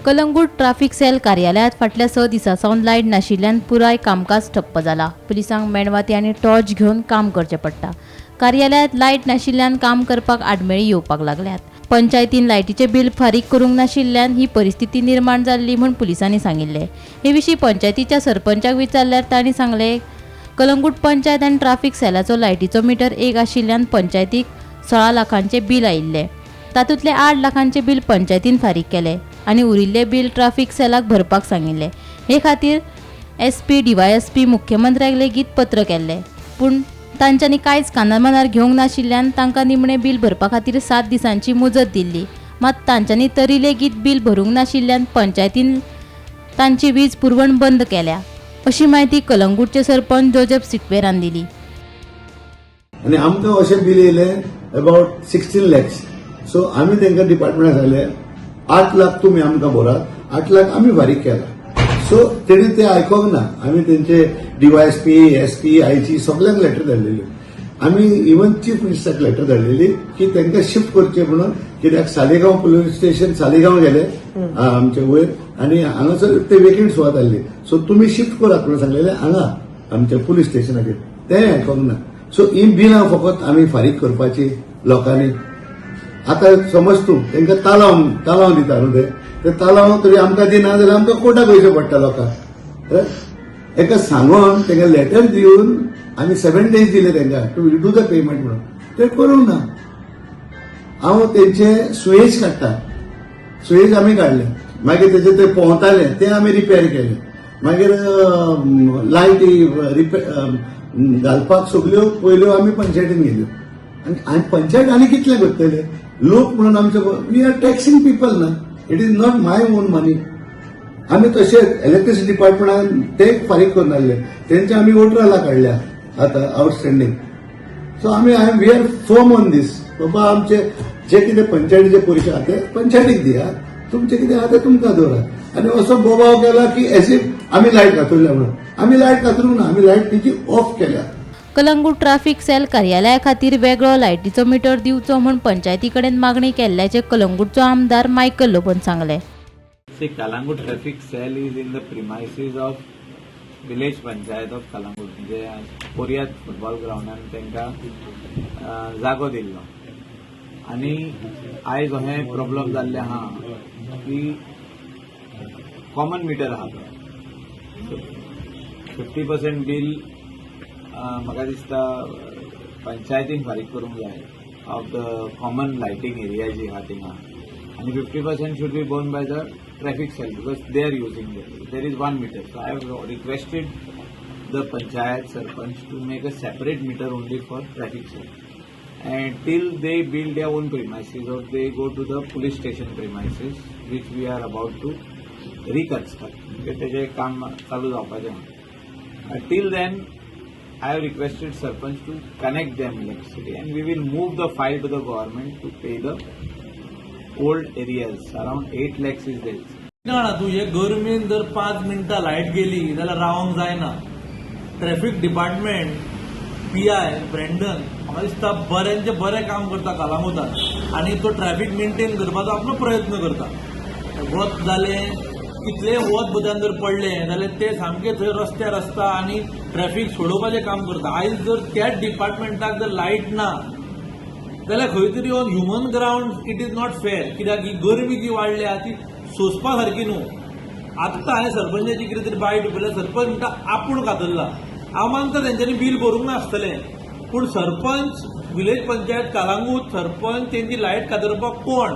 Calangute traffic sale कार्यालयांत फाटल्या 6 दिसां सावन लायट नाशिल्ल्यान पुराय कामकाज ठप्प जाला. पुलिसांक मेणवाती आनी टॉर्च घेवन काम करचें पडटा. कार्यालयांत लायट नाशिल्ल्यान काम करपाक आडमेळी येवपाक लागल्यात. पंचायतीन लायटीचें बील फारीक करूंक नाशिल्ल्यान ही परिस्थिती निर्माण जाल्ली म्हूण पुलिसांनी सांगिल्लें. हे विशीं पंचायतीच्या सरपंचाक विचारल्यार तांणी सांगलें, कलंगूट पंचायत आनी ट्राफिक सेलाचो लायटीचो मिटर एक आशिल्ल्यान पंचायतीक 16 लाखांचें बील आयिल्लें. तातूंतलें 8 लाखांचें बील पंचायतीन फारीक केलें आनी उरिल्लें बील ट्राफिक सेलाक भरपाक सांगिल्लें. हे खातीर SP, DYSP मुख्यमंत्र्याक लेगीत पत्र केल्लें, पूण तांच्यांनी कांयच कानामनार घेवंक नाशिल्ल्यान तांकां निमणें बील भरपा खातीर 7 दिसांची मुजत दिल्ली. मात तांच्यांनी तरी लेगीत बील भरूंक नाशिल्ल्यान पंचायतीन तांची वीज पुरवण बंद केल्या, अशी म्हायती कलंगूटचे सरपंच जोजफ सिक्वेरान दिली. आनी आमकां अशें बील येयलें अबावट 16 लॅक्स. सो आमी तांकां डिपार्टमेंटाक सांगलें 8 लाख तुमी आमकां भरात, 8 लाख आमी फारीक केला. सो तेणी ते आयकोंक ना. आमी तेंचे डीवायएसपी, एसपी, आयजी सगल्यांक लेटर धाडलेल्यो. आमी इवन चीफ मिनिस्टराक लेटर धाडलेली की तांकां शिफ्ट करचें म्हणून, कित्याक सालिगांव पुलीस स्टेशन सालिगांव गेले आमचे वयर आनी हांगासर ते वेकेंट सुवात आहली. सो तुमी शिफ्ट करात म्हणून सांगलेले हांगा आमच्या पुलीस स्टेशनाचेर, तें आयकोंक ना. सो ही बिलां फकत आमी फारीक करपाची लोकांनी. आतां समज तूं तांकां तालांव तालांव दिता न्हू, ते तालांव तरी आमकां दिना जाल्यार आमकां कोर्टाक वयचें पडटा लोकांक. एका सांगून तांकां लेटर दिवन आमी 7 डेज दिले तांकां टू do the payment म्हणून, ते करूंक ना. हांव तेंचे सुयेज काडटा, सुयेज आमी काडले, मागीर तेजे ते पोंवताले ते आमी रिपेर केले, मागीर लायटी रिपेर घालपाक सगल्यो पयल्यो आमी पंचायतीन गेल्यो. आनी पंचायत आनी कितले करतले लोक म्हणून आमचे, we are taxing people ना, it is not my own money. आमी तशेंच इलेक्ट्रिसिटी डिपार्टमेंटान ते फारीक करून आहले, तेंचे आमी 18 लाख काडल्या आतां आउटस्टँडींग. सो आमी I we are firm on this. बाबा आमचे जे कितें पंचायतीचे पयशे आहा ते पंचायतीक दिया, तुमचे कितें आहा ते तुमकां दवरात. आनी असो बोबाव केला की एज if आमी लायट कातरल्या म्हणून. आमी लायट कातरूंक ना, आमी लायट तेजी ऑफ केल्या. कलंगूट ट्राफिक सेल कार्यालया खातीर वेगळो लायटीचो मिटर दिवचो म्हूण पंचायती कडेन मागणी केल्ल्याचें कलंगूटचो आमदार मायकल लोबोन सांगलें. See, Calangute traffic cell is in the premises of village panchayat of Calangute, म्हणजे पोरयात फुटबॉल ग्रावंडान तांकां जागो दिल्लो. आनी आयज हें प्रॉब्लम जाल्लें आहा की कॉमन मिटर आहा तो 50% बील म्हाका दिसता पंचायतीन फारीक करूंक जाय of the common lighting area जी आहा थिंगा, आनी 50% should be borne by the traffic cell because they are using. There is one meter. So I have requested the panchayat sarpanch to make a separate meter only for traffic cell and till they build their own premises or they go to the police station premises, which we are about to reconstruct. म्हणजे तेजें काम चालू जावपाचें आहा. Till then I have requested sarpanch to connect them electricity and we will move the file to the government to pay the old arrears. Around 8 lakhs is there. जाणा तूं, हे government जर 5 मिनटां लायट गेली जाल्यार रावंक जायना. ट्रॅफिक डिपार्टमेंट, पीआय ब्रँडन म्हाका दिसता बऱ्यांचें बरें काम करता कलंगूटान आनी तो ट्रॅफिक मेंटेन करपाचो आपलो प्रयत्न करता. वत जालें, कितलेंय वत बद्यान जर पडलें जाल्यार ते सामके थंय रस्त्यार आसता आनी ट्रॅफिक सोडोवपाचें काम करता. आयज जर त्याच डिपार्टमेंटाक जर लायट ना जाल्यार खंय तरी on human ground it is not fair, कित्याक ही गरमी जी वाडल्या ती सोंसपा सारकी न्हू. आत्तां हांवें सरपंचाची कितें तरी बायट उखल्ल्या, सरपंच म्हणटा आपूण कातरला. हांव मानता तेंच्यांनी बील भरूंक नासतलें, पूण सरपंच विलेज पंचायत कलंगूट सरपंच तेंची लायट कातरपाक कोण?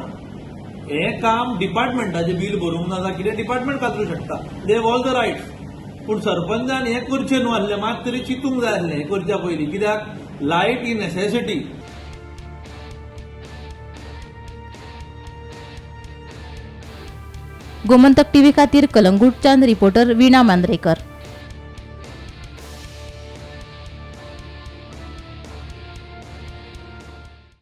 हें काम डिपार्टमेंटाचें. बील भरूंक ना जाल्यार कितें डिपार्टमेंट कातरूं शकता, they have all the rights. पूण सरपंचान हें करचें न्हू आसलें, मात तरी चिंतूंक जाय आसलें हें करच्या पयलीं, कित्याक लायट ही नेसेसिटी. गोमंतक टीव्ही खातीर कलंगूटच्यान रिपोर्टर वीणा मांद्रेकर.